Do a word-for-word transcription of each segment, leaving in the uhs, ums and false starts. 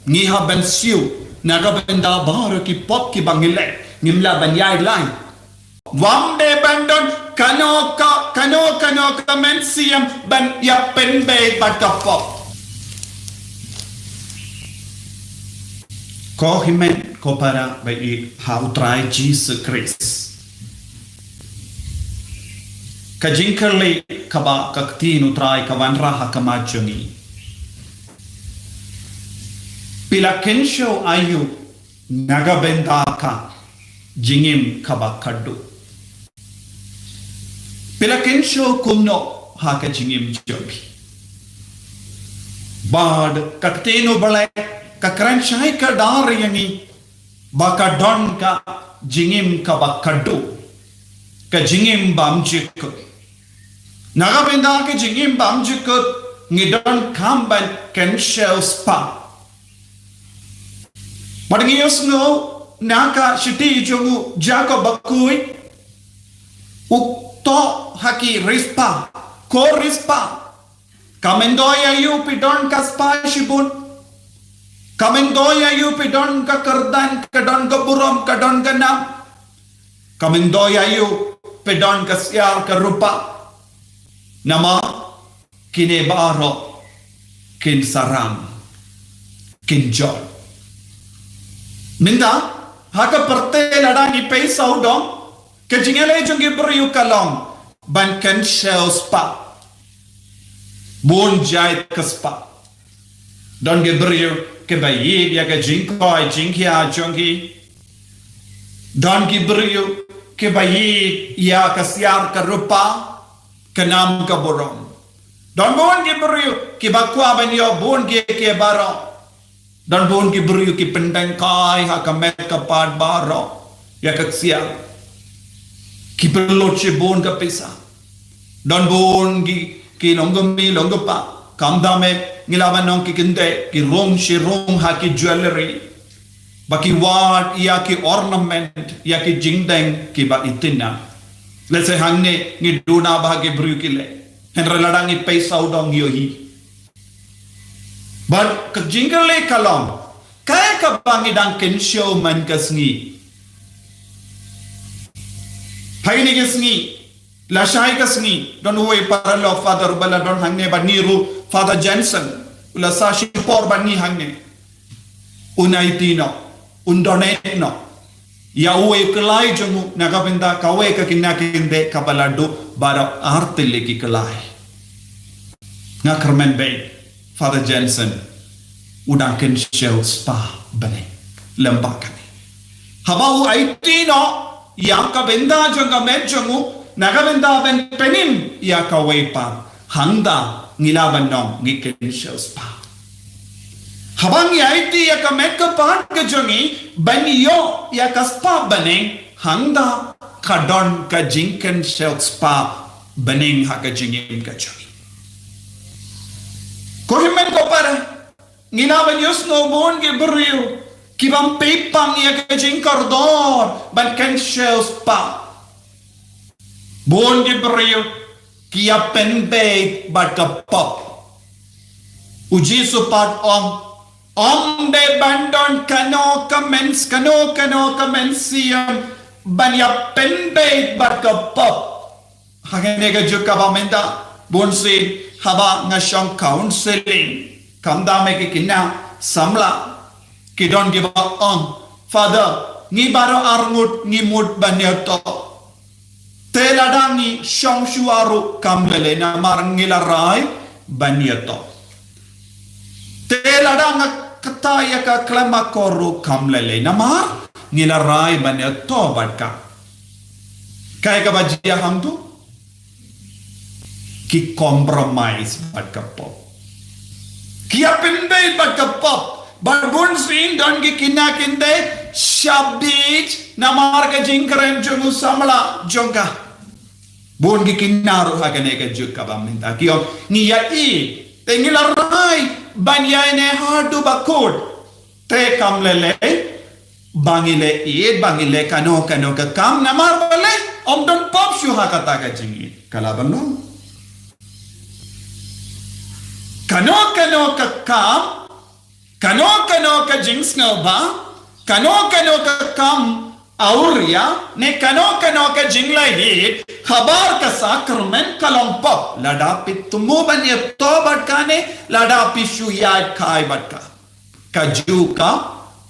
Ngi hap ban siew na ka bynta baroh ki pop kiba ngi leh, ngim lah ban ïaid lai. Ym dei ban don kano ka, kano kano ka mynsiem ban ïapynbeit bad ka pop. Ko hynmen ko para ba ïeit ha U Trai Jisu Khrist, ka jingkyrleh kaba ka ktien U Trai ka wanrah ha khmat jong ngi, phi la kynshew aïu na ka bynta ka jingim kaba khadduh? Phi la kynshew kumno ha ka jingim jong phi? Bad ka ktien U Blei ka kren shai kdar ïa ngi ba ka don ka jingim kaba khadduh, ka jingim bymjukut. Na ka bynta ka jingim bymjukut ngi donkam ban kynshew spah. Bad ngi ïohsngew na ka shithi jong u Jakob bakhuid, u thoh ha ki riewspah, ko riewspah. Kam myntoi aïu phi don ka spah shibun? Kam myntoi aïu phi don ka kyrdan, ka don ka burom, ka don ka nam? Kam myntoi aïu phi don ka siar ka rupa? Namar kine baroh kin sarang, kin jot. Mynta ha ka pyrthei lada ngi pei sawdong, ka jingïaleh jong ki briew ka long ban kynshew spah. Bun jait ka spah. Don ki briew kiba ïeit ïa ka jingkoit jingkhiah jong ki. Don ki briew kiba ïeit ïa ka siar ka rupa, ka nam ka burom. Don bun ki briew kiba kwah ban ïoh bun ki, ki baroh. Don bun ki briew ki pynbeit kai ha ka met ka phad baroh ïa ka ksiar. Ki pynlut shibun ka pisa. Don bun ki, ki nongkmie nongkpa, kam dang me ngi lah ban ong ki kynthei, ki rung shi rung ha ki jewellery, ba ki wad ïa ki ornament, ïa ki jingdeng kiba itynnad. Lehse hangne ngi duna ba ha ki briew ki leh, hynrei lada ngi pei sawdong ïohi. Bad ka jingkylli ka long, kaei kaba ngi dang kynshew man ka sngi? Ha kine ki sngi, lashai ka sngi, don uwei paralok Father ba la don hangne bad ngi ruh, Father Jensen, u la sah shipor bad ngi hangne. Un aiti noh, un donate noh ïa uwei u klai jong u na ka bynta kawei ka kynja kynthei kaba la duh baroh ar tylli ki klai. Nga kyrmen beit, Father Jensen u dang kynshew spah bneng lem bad kane. Haba u aiti noh ïa ka bynta jong ka met jong u na ka bynta ban pynim ïa kawei pat, hangta ngi lah ban ong ngi kynshew spah. Haba ngi aiti ïa ka met ka phad ka jong ngi ban ïoh ïa ka spah bneng, hangta ka don ka jingkynshew spah bneng ha ka jingim ka jong ngi. Ko hynmen ko para, ngi lah ban ïohsngew bun ki briew ki bym pei pang ïa ka jingkordor ban kynshew spah. Bun ki briew ki ïapynbeit bad ka pop. U Jisu pat ong, ym dei ban don kano ka myns, kano kano ka mynsiem ban ïapynbeit bad ka pop. Ha kane ka juk kaba mynta, bunsien haba nga shong counselling, kam dang me ki khynnah samla, ki don kiba ong, Father, ngi baroh arngut ngi mut ban ïatoh. Te lada ngi shong shuwa ruh kam lei lei namar ngi la rai ban ïatoh. Te lada nga kata ïa ka khlem akor ruh kam lei lei namar ngi la rai ban ïatoh bad ka. Kaei kaba jia hangtu? Ki compromise bad ka pop. Ki ïapynbeit bad ka pop. Bad bunsien don ki khynnah kynthei shah bieit namar ka jingkren jong u samla jong ka. Bun ki khynnah ruh ha kane ka juk kaba mynta ki ong, ngi ïa ïeit, te ngi la rai ban ïaineh haduh ba kut. Te kam lei lei ba ngi leh ïeit, ba ngi leh kano kano ka kam namar balei ym don pop shuh ha kata ka jingïeit. Ka lah ban long kano kano ka kam Kano kano ka jingsngewbha, kano kano ka kam awria, ne kano kano ka jingleh, habar ka sakramen ka long pop, lada phi thmu ban ïa to bad kane, lada phi shu ïaid kai bad ka. Ka ju ka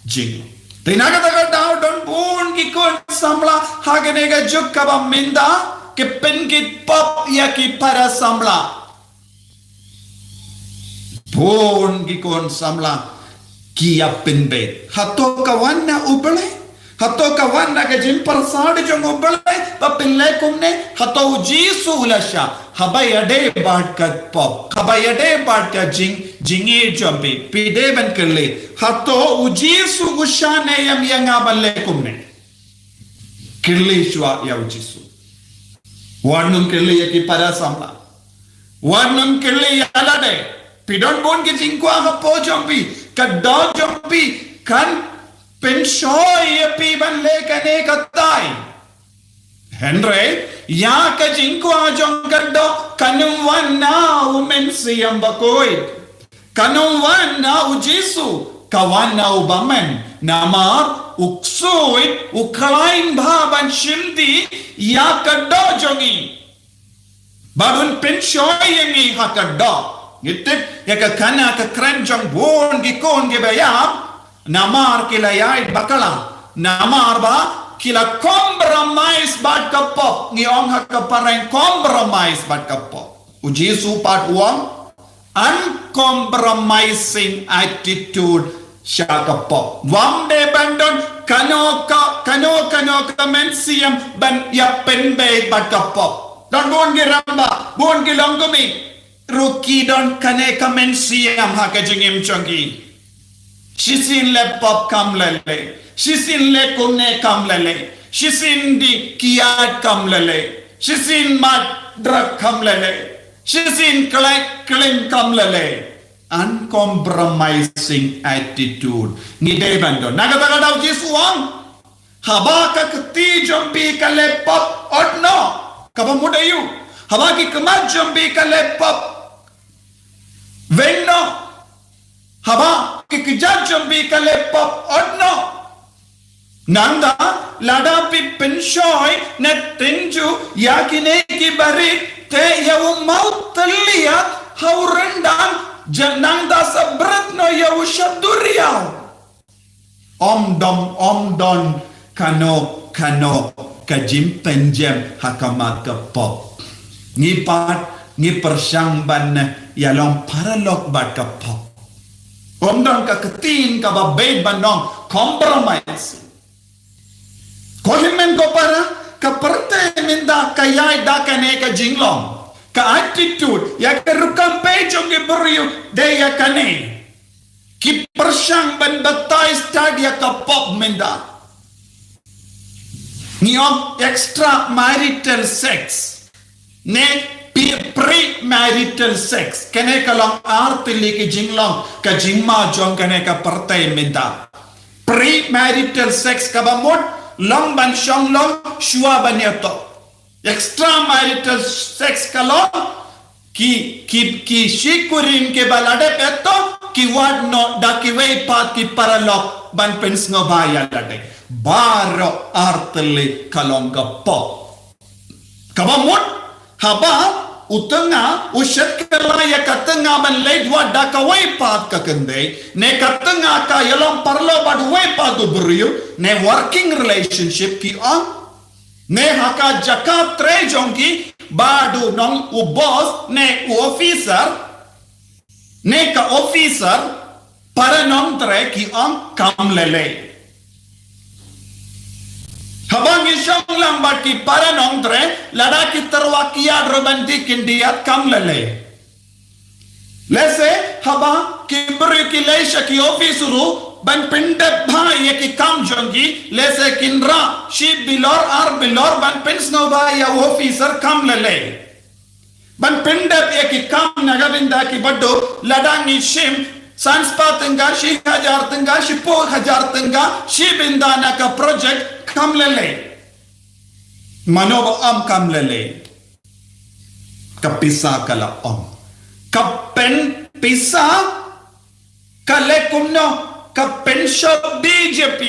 jing. Te na kata ka daw don bun ki khun samla, ha kane ka juk kaba mynta, ki pynkit pop ïa ki para samla. Bun ki khun samla ki ïa pynbeit. Hato ka wan na U Blei? Hato ka wan na ka jingpyrshah jong U Blei? Ba pynleh kumne, hato U Jisu u la shah? Haba ïadei bad ka pop, haba ïadei bad ka jing, jingïeit jong phi, phi dei ban kylli. Hato U Jisu u shah ne em ïa nga ban leh kumne? Kylli shuwa ïa U Jisu. Wat nym kylli ïa ki para samla. Wat nym kylli ïa lade. Phi don bun ki jingkwah hapoh jong phi. Ka doh jong phi kan pynshoi ïa phi ban leh kane katai. Hynrei ïa ka jingkwah jong ka doh kan ym wan na u Mynsiem Bakhuid. Kan ym wan na U Jisu, ka wan na u bymman. Namar u ksuid, u khlaiñ bha ban shim dih ïa ka doh jong ngi. Bad un pynshoi ïa ngi ha ka doh. Ngi tip ïa ka khana ka kren jong bun ki khun kiba ïap. Namar ki la ïaid bakla. Namar ba ki la compromise bad ka pop. Ngi ong ha ka phareng compromise bad ka pop. U Jisu pat u ong uncompromising attitude sha ka pop. Wam dei ban don kano ka, kano kano ka mynsiem ban ïa pynbeit bad ka pop. Don bun ki rangbah, bun ki longkmie ruh ki don kane ka mynsiem ha ka jingim jong ki. Shisien leh pop kam leh leh. Shisien leh kumne kam leh leh. Shisien dih kiad kam leh leh. Shisien mad drug kam leh leh. Shisien khlek khlem kam leh leh. Uncompromising attitude. Ngi dei ban don. Na kata ka daw Jisu u ong. Haba ka kti jong phi ka leh pop, ot noh. Kaba mut aïu? Haba ki khmat jong phi ka leh pop, weng noh. Haba ki kjat jong phi ka leh pop, ot noh. Nangta lada phi pynshoi ne tynjuh ïa kine ki barit, te ïa u mawtylliat ha u ryndang, ja nangta sa bret noh ïa u sha duriaw. Ym don, ym don kano kano ka jingpynjem ha khmat ka pop. Ngi pat ngi pyrshang ban ïalong paralok bad ka pop. Ym don ka ktien kaba beit ban ong compromise. Ko hynmen ko para, ka pyrthei mynta ka ïaid da kane ka jinglong. Ka attitude ïa ka rukom peit jong ki briew dei ïa kane. Ki pyrshang ban batai stad ïa ka pop mynta. Ngi ong extramarital sex ne pi-, premarital sex. Kane ka long ar tylli ki jinglong, ka jingma jong kane ka pyrthei mynta. Premarital sex kaba mut long ban shong long shuwa ban ïatoh. Extramarital sex ka long ki, ki, ki shikurim kiba la dep ïatoh ki wad noh da kiwei pat ki paralok ban pynsngewbha ïa lade. Baroh ar tylli ka long ka pop. Kaba mut, haba u tnga u shet kylla ïa ka tnga ban leit wad da kawei pat ka kynthei, ne ka tnga ka ïalong paralok bad uwei pat u briew, ne working relationship ki ong. Ne ha ka jaka trei jong ki, bad u nong u boss ne u officer, ne ka officer, para nongtrei ki ong kam leh leh. Haba ngi shong lang bad ki para nongtrei, lada ki tyrwa kiad ruh ban dih kin dih ïa kam leh leh. Lehse haba ki briew ki leit sha ki office ruh ban pyndep bha ïa ki kam jong ki, lehse kin rah shi bilor ar bilor ban pynsngewbha ïa u officer kam leh leh. Ban pyndep ïa ki kam na ka bynta kiba duk, lada ngi shim san spah tyngka, shi hajar tyngka, shiphew hajar tyngka shi bynta na ka project kam leh leh. Mano ba ong kam leh leh? Ka pisa ka la ong. Ka pynpisa Ka leh kumno? Ka pynshop B J P.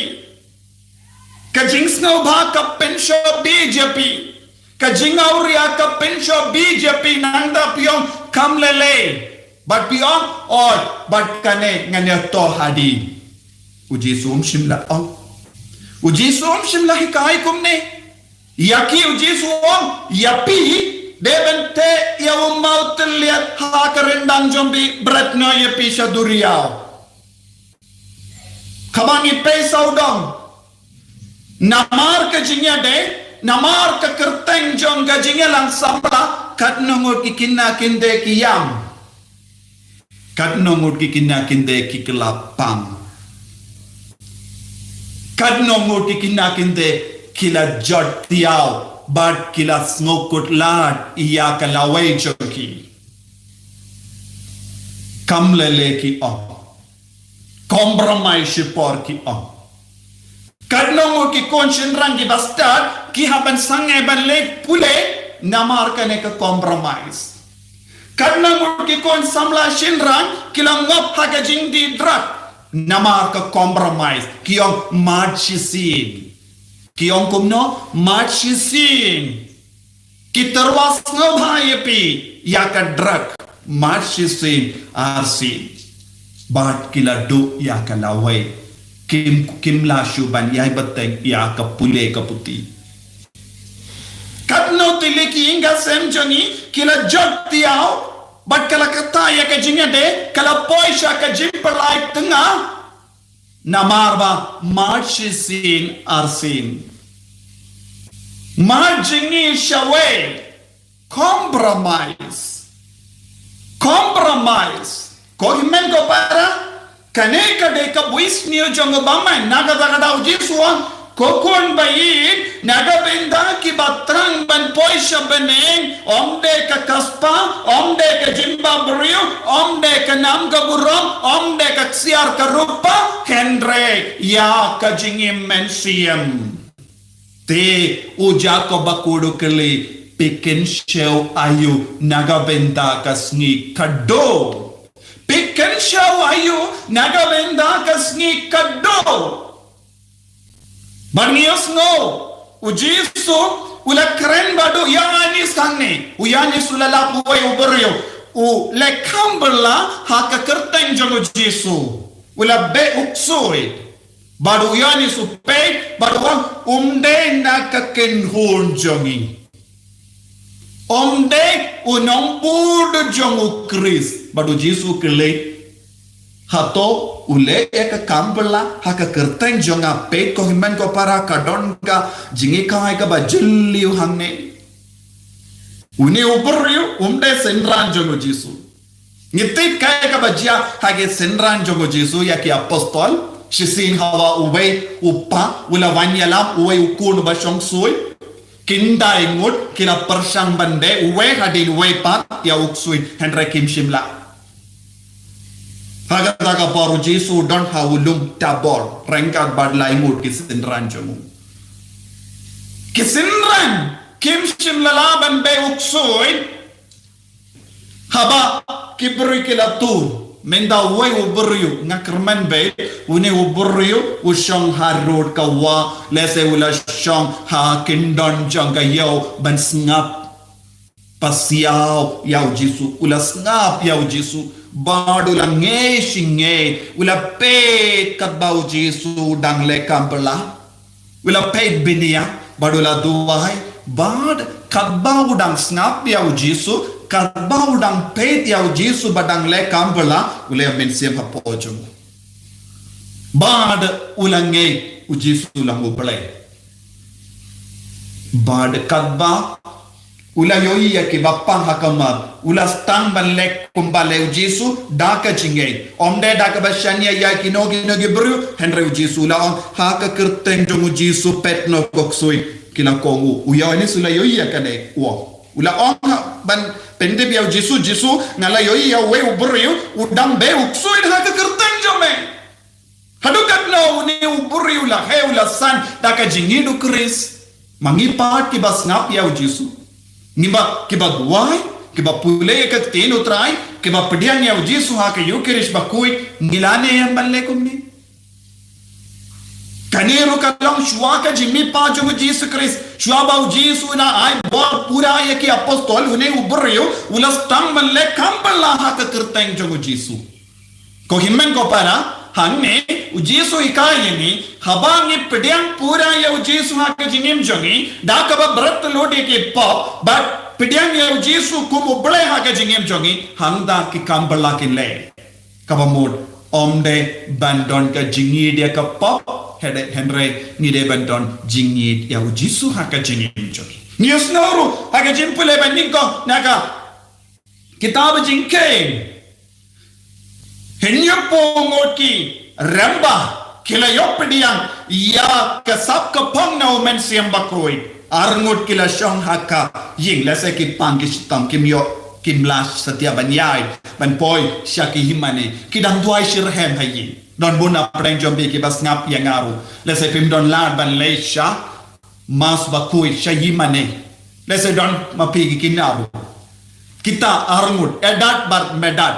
Ka jingsngewbha ka pynshop B J P. Ka jingawria ka pynshop B J P. Nangta phi ong kam lele. Bad phi ong, oi, bad kane ngan ïa to hadien. U Jisu um shym la ong. U Jisu um shym la hikai kumne. Ïa ki u Jisu u ong, ïa phi, dei ban teh ïa u mawtylliat ha ka ryndang jong phi, bret noh ïa phi sha duriaw. Kaba ngi pei sawdong. Namar ka jingïadei, namar ka kyrteng jong ka jingïalang samla, katno ngut ki khynnah khyndiat ki ïam. Katno ngut ki khynnah khyndiat ki kylla pang. Katno ngut ki khynnah khyndiat ki la jot tiaw, bad ki la sngewkut lad ïa ka lawei jong ki. Kam lele ki ong. Compromise shipor ki ong. Katno ngut ki khun shynrang kiba stad, ki hap ban sangeh ban leit pule, namar kane ka compromise. Katno ngut ki khun samla shynrang, ki la ngop ha ka jingdie drug, namar ka compromise, ki ong mad shisien. Ki ong kumno, mad shisien. Ki tyrwa sngewbha ïa phi, ïa ka drug, mad shisien arsien. Bad ki la duh ïa ka lawei. Kim, kim lah shuh ban ïai bteng ïa ka pule ka puthi. Katno tylli ki ïing ka sem jong ngi, ki la jot tiaw, bad ka la kata ïa ka jingïadei, ka la poi sha ka jingpyllait tnga. Namar ba mad shisien arsien. Mad jingïashawei. Compromise. Compromise. Ko hynmen ko para. Kane ka dei ka buisniew jong u bymman. Na kata ka daw u Jisu u ong, ko khun ba ïeit, na ka bynta kiba thrang ban poi sha bneng, ym dei ka kaspa, ym dei ka jingbhabriew, ym dei ka nam ka burom, ym dei ka ksiar ka rupa, hynrei ïa ka jingim mynsiem. Te u Jakob bakhuid u kylli, phi kynshew aïu na ka bynta ka sngi kaba duk. Phi kynshew aïu na ka bynta ka sngi kaba duk. Bad ngi ïohsngew, u Jisu, u la kren bad u Ïoannis hangne, u Ïoannis u la lap uwei u briew, u leh kam bylla ha ka kyrteng jong u Jisu, u la beh u ksuid. Bad u Ïoannis u peit, bad u ong, um dei na ka kynhun jong ngi. Um dei u nongbud jong u Khrist, bad u Jisu u kylli. Hato u leh ïa ka kam bylla ha ka kyrteng jong nga? Peit ko hynmen ko para, ka don ka jinghikai kaba jylliew hangne. Une u briew um dei synran jong u Jisu. Ngi tip kaei kaba jia ha ki synran jong u Jisu ïa ki apostol. Shisien hawa uwei u kpa u la wan ïalam uwei u khun uba shong ksuid. Khyndai ngut ki la pyrshang ban beh uwei hadien uwei pat ïa u ksuid, hynrei kim shym lah. Ha kata ka por u Jisu u don ha u lum Tabor ryngkat bad lai ngut ki synran jong u. Ki synran kim shym la lah ban beh u ksuid. Haba ki briew ki la tur, mynta uwei u briew, nga kyrmen beit, une u briew u shong harud ka wah, lehse u la shong ha kyndon jong ka ïew ban sngap pasiaw ïa u Jisu, u la sngap ïa u Jisu, bad u la ngeit shi ngeit, u la peit katba u Jisu u dang leh kam bylla. U la peit bniah, bad u la duwai, bad katba u dang sngap ïa u Jisu, katba u dang peit ïa u Jisu ba dang leh kam bylla, u la ïa mynsiem hapoh jong u. Bad u la ngeit u Jisu u long u Blei. Bad katba u la ïohi ïa kiba pang ha kamar, u la sdang ban leh kumba leh u Jisu, da ka jingngeit. Ym dei da kaba shaniah ïa kino kino ki briew, hynrei u Jisu u la ong, ha ka kyrteng jong u Jisu peit noh ko ksuid, ki la kohnguh. U Ïoannis u la ïohi ïa kane, u ong. U la ong ha, ban pyntip ïa u Jisu, Jisu, nga la ïohi ïa uwei u briew, u dang beh u ksuid ha ka kyrteng jong me. Haduh katno une u briew u la heh u la san da ka jingïeit u Khrist. Ma ngi pat kiba sngap ïa u Jisu. Ngi ba kiba duwai, kiba pule ïa ka ktien U Trai, kiba pdiang ïa U Jisu ha ka Ïukharist bakhuid, ngi la ne em ban leh kumne? Kane ruh ka long shuwa ka jingmihpat jong U Jisu Khrist, shuwa ba U Jisu u la ai bor pura ïa ki apostol, une u briew u la sdang ban leh kam bylla ha ka kyrteng jong U Jisu. Ko hynmen ko para, hangne U Jisu u hikai ïa ngi, haba ngi pdiang pura ïa U Jisu ha ka jingim jong ngi da kaba bret lut ïa ki pop, bad pdiang ïa U Jisu kum U Blei ha ka jingim jong ngi, hangta ki kam bylla kin leh. Kaba mut, ym dei ban don ka jingïeit ïa ka pop, hynrei, hynrei ngi dei ban don jingïeit ïa U Jisu ha ka jingim jong ngi. Ngi ïohsngew ruh ha ka jingpule ba nyngkong na ka kitab Jingkheiñ, hynñiew phew ngut ki rymba ki la ïoh pdiang ïa ka sap ka phong na U Mynsiem Bakhuid. Ar ngut ki la shong ha ka ïing, lehse ki pang ki shitom, kim ïoh, kim lah satia ban ïaid ban poi sha ki hima ne. Ki dang duwai shitrhem ha ïing. Don bun na pdeng jong phi kiba sngap ïa nga ruh, lehse phim don lad ban leit sha Mass Bakhuid sha hima ne. Lehse don ma phi ki kine ruh. Kita ar ngut, Eldad bad Medad,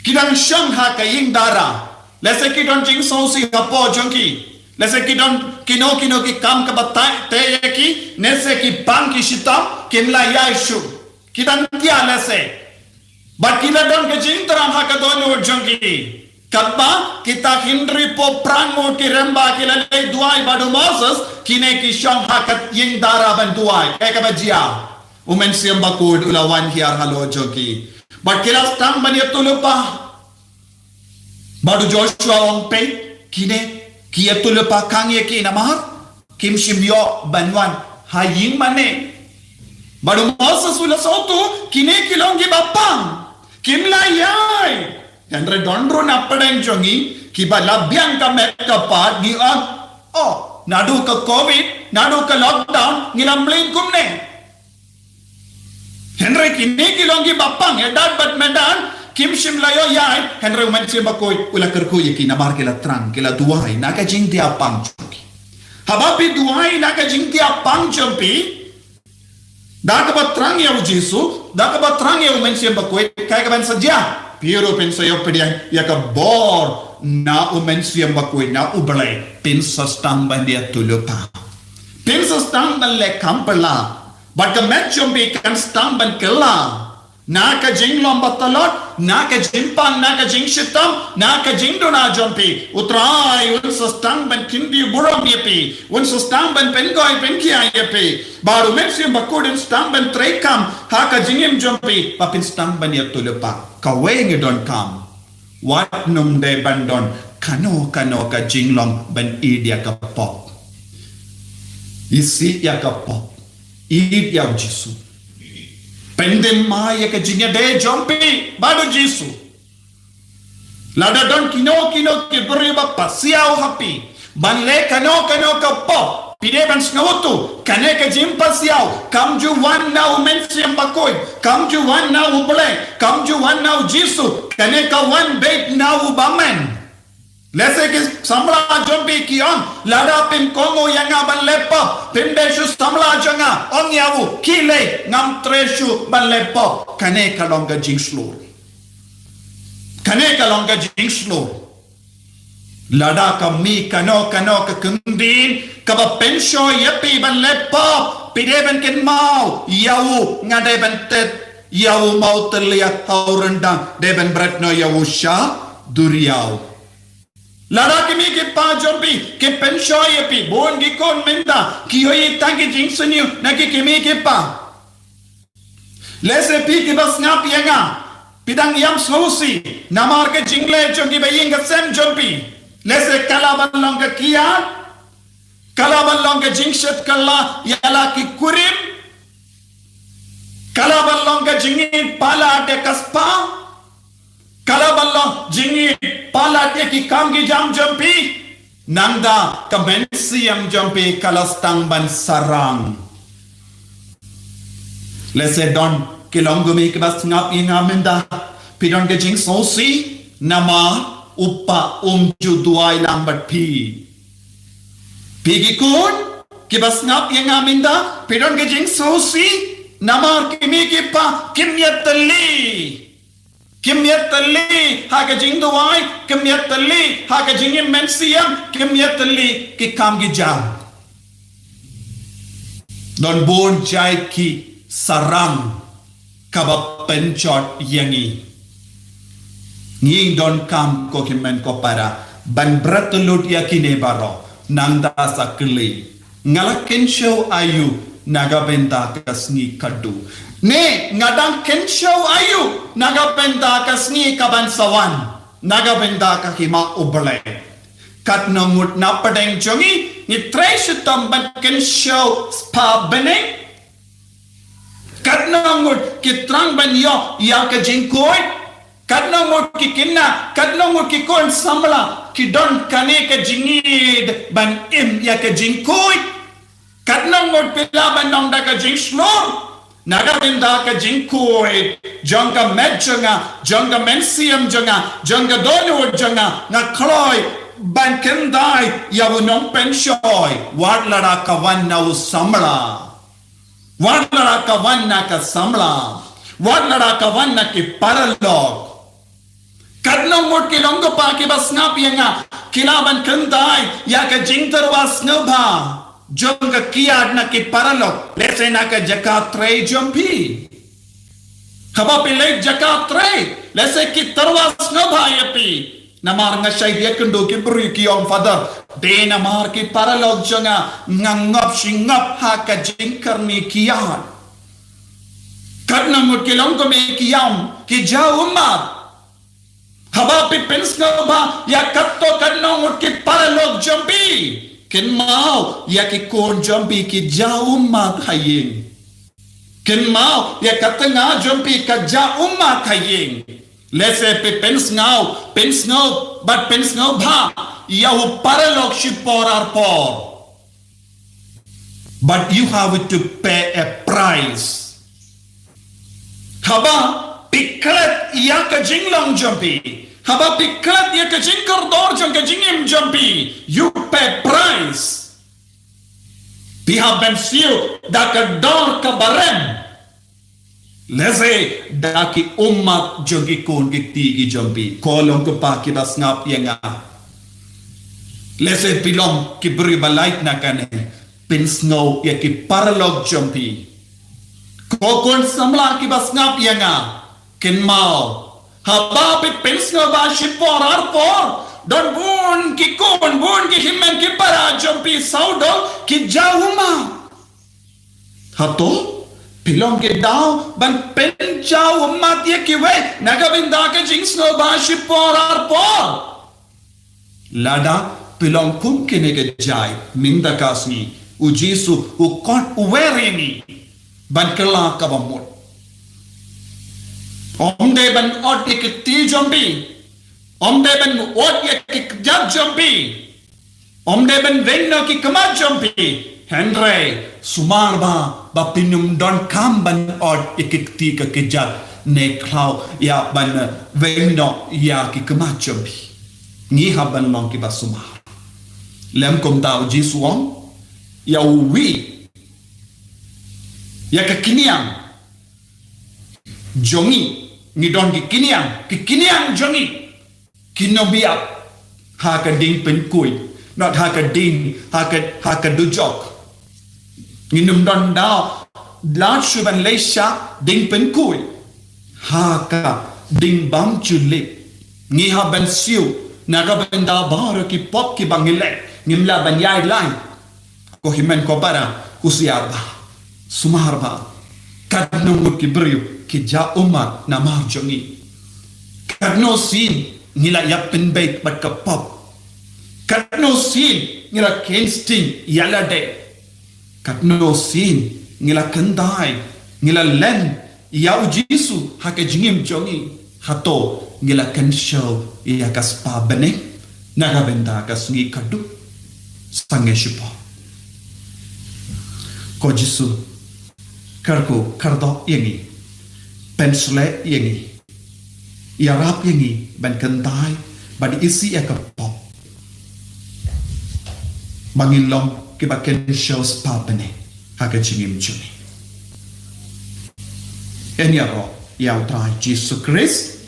ki dang shong ha ka ïing dara. Lehse ki don jingsngewsih hapoh jong ki. Lehse ki don kino kino ki kam kaba teh teh ïa ki, lehse ki pang ki shitom, kim lah ïaid shuh. Ki dang thiah lehse. Bad ki la don ka jingthrang ha ka dohnud jong ki. Katba kita hynriew phew phra ngut ki rymba ki la leit duwai bad u Moses, kine ki shong ha ka ïing dara ban duwai. Kaei kaba jia? U Mynsiem Bakhuid u la wan hiar halor jong ki. Bad ki la sdang ban ïathuhlypa. Bad u Joshua u ong, peit, kine ki ïathuhlypa khang ïa ki namar kim shym ïoh ban wan ha ïing mane. Bad u Moses u la sngewthuh, kine ki long kiba pang, kim lah ïaid. Hynrei don ruh na pdeng jong ngi kiba la biang ka met ka phad, ngi ong, oh, naduh ka covid, naduh ka lockdown ngi la mlien kumne. Hynrei kine ki long kiba pang, Eldad bad Medad, kim shym la ïoh ïaid, hynrei U Mynsiem Bakhuid u la kyrkhu ïa ki namar ki la thrang, ki la duwai na ka jingthiah pang jong ki. Haba phi duwai na ka jingthiah pang jong phi, da kaba thrang ïa U Jisu, da kaba thrang ïa U Mynsiem Bakhuid, kaei kaban sa jia? Phi ruh phin sa ïoh pdiang ïa ka bor na U Mynsiem Bakhuid, na U Blei. Phin sa sdang ban ïathuhlypa. Phin sa sdang ban leh kam bylla. Bad ka met jong phi kan sdang ban kylla. Na ka jinglong ba tlot, na ka jingpang, na ka jingshitom, na ka jingduna jong phi, U Trai un sa sdang ban kyntiew burom ïa phi, un sa sdang ban pynkhiah, pynkhiah ïa phi. Bad U Mynsiem Bakhuid un sdang ban treikam ha ka jingim jong phi, ba phin sdang ban ïathuhlypa. Kawei ngi donkam. Wat nym dei ban don kano kano ka jinglong ban ïeit ïa ka pop. Isih ïa ka pop. Ïeit ïa U Jisu. Pyndem ma ïa ka jingïadei jong phi bad U Jisu. Lada don kino kino ki briew ba pasiaw ha phi ban leh kano kano ka pop, phi dei ban sngewthuh, kane ka jingpasiaw kam ju wan na U Mynsiem Bakhuid, kam ju wan na U Blei, kam ju wan na U Jisu, kane ka wan beit na u bymman. Lehse ki samla jong phi ki ong, lada phin kohnguh ïa nga ban leh pop, phin dei shu samla jong nga, ong ïa u, khie leit, ngam treh shuh ban leh pop. Kane ka long ka jingshlur. Kane ka long ka jingshlur. Lada ka mih kano kano ka kyndit kaba pynshoi ïa phi ban leh pop, phi dei ban kynmaw, ïa u nga dei ban tet, ïa u mawtylliat ha u ryndang, dei ban bret noh ïa u sha duriaw. Lada ki mei ki pa jong phi ki pynshoi ïa phi, bun ki khun mynta ki ïohi tang ki jingsniew na ki, ki mei ki pa. Lehse phi kiba sngap ïa nga, phi dang ïam sngewsih namar ka jingleh jong kiba ïing ka sem jong phi. Lehse ka lah ban long ka kiad, ka lah ban long ka jingshit kylla ïa la ki kurim, ka lah ban long ka jingïeit palat ïa ka spah, ka lah ban long jingïeit palat ïa ki kam ki jam jong phi. Nangta ka mynsiem jong phi ka la sdang ban sarang. Lehse don ki longkmie kiba sngap ïa nga mynta, phi don ka jingsngewsih namar u pa um ju duwai lang bad phi. Phi ki khun kiba sngap ïa nga mynta, phi don ka jingsngewsih Namar ki mei ki pa kim ïatylli. Kim ïatylli ha ka jingduwai, kim ïatylli ha ka jingim mynsiem, kim ïatylli ki kam ki jam. Don bun jait ki sarang kaba pynjot ïa ngi. Ngi donkam ko hynmen ko para ban bret lut ïa kine baroh, nangta sa kylli. Nga la kynshew aïu na ka bynta ka sngi kaba duk? Ne nga dang kynshew aïu na ka bynta ka sngi kaban sa wan, na ka bynta ka hima U Blei? Katno ngut na pdeng jong ngi ngi trei shitom ban kynshew spah bneng? Katno ngut ki thrang ban ïoh ïa ka jingkhuid? Katno ngut ki khynnah, katno ngut ki khun samla ki don kane ka jingïeit ban im ïa ka jingkhuid? Katno ngut phi lah ban long da ka jingshlur na ka bynta ka jingkhuid jong ka met jong nga, jong ka mynsiem jong nga, jong ka dohnud jong nga? Nga kloi ban kyntait ïa u nongpynshoi, wat lada ka wan na u samla, wat lada ka wan na ka samla, wat lada ka wan na ki paralok. Katno ngut ki long ko pa kiba sngap ïa nga ki lah ban kyntait ïa ka jingtyrwa sngewbha jong ka kiad na ki paralok, lehse na ka jaka trei jong phi? Haba phi leit jaka trei, lehse ki tyrwa sngewbha ïa phi. Namar nga shait ïakynduh ki briew ki ong, Father, dei namar ki paralok jong nga nga ngop shi ngop ha ka jingkyrni kiad. Katno ngut ki long kum i kiam ki jaw ummat. Haba phi pynsngewbha ïa katto katno ngut ki paralok jong phi, kynmaw ïa ki khun jong phi ki jaw ummat ha ïing. Kynmaw ïa ka tnga jong phi ka jaw ummat ha ïing. Lehse phi pynsngew, pynsngew bad pynsngewbha ïa u paralok shi por ar por. But you have to pay a price. Haba phi klet ïa ka jinglong jong phi, haba phi klet ïa ka jingkordor jong ka jingim jong phi, you pay price. Phi hap ban siew da ka dor kaba rem. Lehse da ki ummat jong ki khun ki kti ki jong phi. Ko long ko pa kiba sngap ïa nga, lehse phi long ki briew ba lait na kane, pynsngew ïa ki paralok jong phi. Ko khun samla kiba sngap ïa nga, kynmaw, haba phi pynsngewbha shi por ar por, don bun ki khun, bun ki hynmen ki para jong phi sawdong ki jaw ummat. Hato phi long ki daw ban pynjaw ummat ïa kiwei na ka bynta ka jingsngewbha shi por ar por? Lada phi long kum kine ki jait, mynta ka sngi u Jisu u khot u wer ïa ngi ban kylla kaba mut. Ym dei ban ot ïa ki kti jong phi, ym dei ban ot ïa ki kjat jong phi, ym dei ban weng noh ki khmat jong phi. Hynrei sumar bha ba phin ym donkam ban ot ïa ki kti ka kjat ne khlaw ïa ban weng noh ïa ki khmat jong phi. Ngi hap ban long kiba sumar. Lem kumta u Jisu u ong ïa uwi, ïa ka kynniang jong ngi. Ngi don ki kynniang, ki kynniang jong ngi kin ym ïap ha ka ding pynkhuid, not ha ka ding, ha ka, ha ka dujok. Ngin ym don daw lad shuh ban leit sha ding pynkhuid, ha ka ding bym ju lip. Ngi hap ban siew na ka bynta baroh ki pop kiba ngi leh, ngim lah ban ïaid lai. Ko hynmen ko para, husiar bha, sumar bha. Katno ngut ki briew ki jaw ummat namar jong ngi. Katno sien ngi la ïa pynbeit bad ka pop. Katno sien ngi la kheiñ sting ïa lade. Katno sien ngi la kyntait, ngi la len ïa u Jisu ha ka jingim jong ngi. Hato ngi la kynshew ïa ka spah bneng na ka bynta ka sngi kaba duk? Sangeh shipor. Ko Jisu, kyrkhu kyrdoh ïa ngi, pynshlei ïa ngi, ïarap ïa ngi ban kyntait bad isih ïa ka pop, ba ngin long kiba kynshew spah bneng ha ka jingim jong ngi. Kan ïaroh ïa U Trai Jisu Khrist.